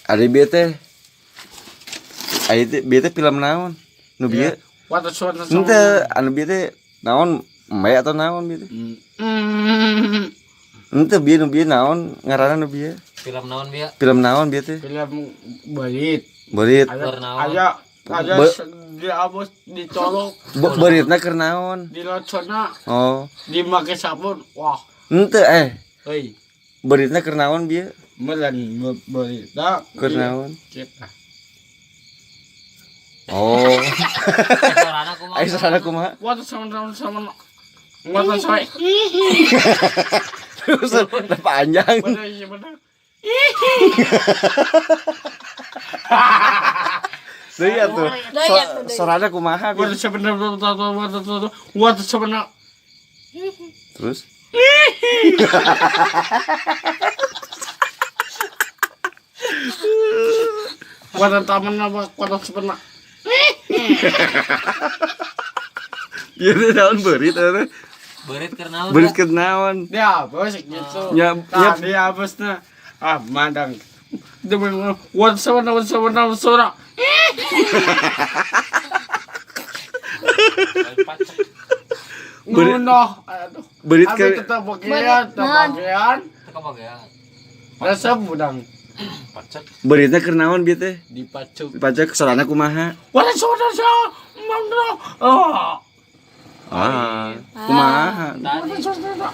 Ari bieu teh. Ari teh bieu teh film naon? Nu bieu? What the what the Henteu, anu bieu teh naon? Embe atau naon bieu teh? Henteu bieu nu bieu naon ngaranna nu bieu? Film naon bieu? Film naon bieu teh? Film berit. Beurit. Aya Bernaon. aya aya diabos dicolok Beuritna keur naon? Dilocona Oh, dimake sabun. Wah, henteu eh. heuy. Beuritna keur naon bieu? Meureun berita Keur naon? Kita. Oh, Sorana kumaha? ai sorana kumaha? What the sama sama sama What the sama Terus udah panjang. Bener iya bener. Deui atuh. Deui atuh, deui. Sorana kumaha What bieu? the sebener what the what the sebener. Terus What the taman apa what the sebener. Ieu teh naon beurit eta teh? Beurit keur naon? Beurit keur naon? Diabos gitu. Nya Nah, nya diabosna. Ah, madang. What the sebener what the sebener what the sebener. Beurit- Ngunoh. Aduh. beurit Abi keur tetap bagian, tetap bagian. Teu kabagean. Resep budang beuritna keur naon bieu teh? dipacuk. Dipacak sorana kumaha? What the sebener sebener. Oh. Ah, kumaha? What the sebener.